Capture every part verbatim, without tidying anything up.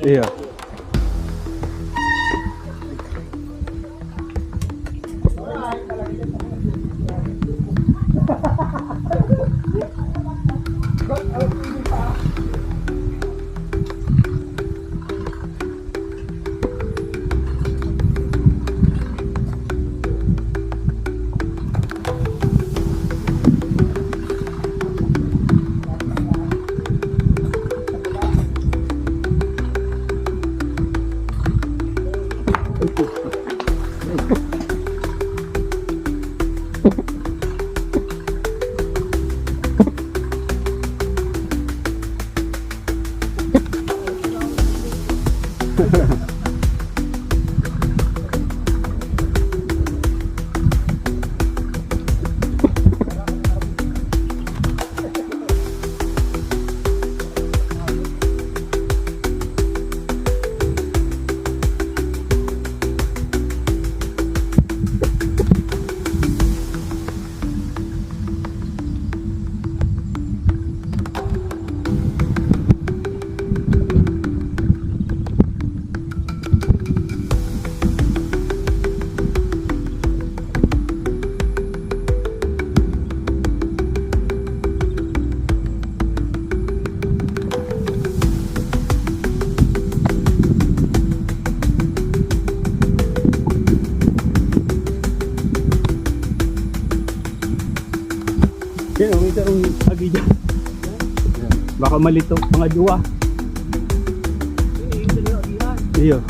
Iya. Yan, oh, may sarong agi dyan. Baka malito, mga duwa. Iyo.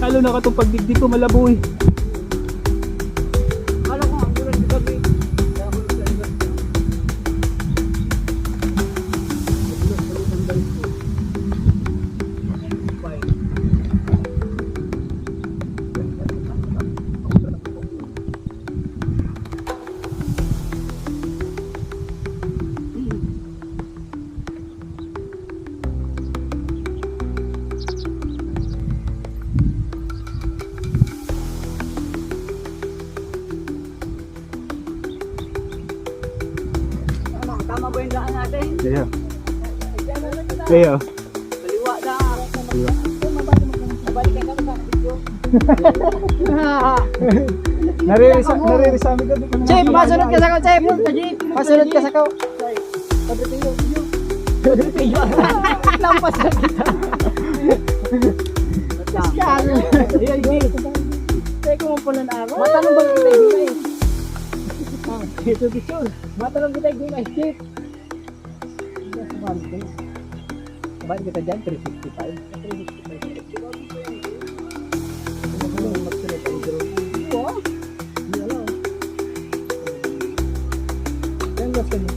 Lalo na katong pagdigdi ko, malabo eh. Tama, tama ba yung daan natin? Iyo. Iyo. Kaliwa na. Iyo. Mabalik ka naman sa video. Naririsa-, naririsa kami gabi kami. Chip, masunod ka sa ko, Chip. Masunod ka sa ko. Padre Pio, Pio. Padre Pio. Lampas na kita. Ayan, Chip. Teka mo pala na ako. Matanong ba kita yung gulay? Ito, Bichon. Matanong kita yung gulay, Chip. Sabay kita dyan, three sixty-five. Three sixty-five. Ano, magsunod ang drone? Oo. Hindi, alam. Yan, gusto niyo.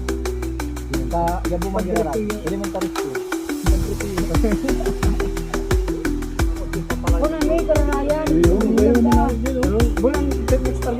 Sa, yan po, mag-iarap. Pwede mong taris ko.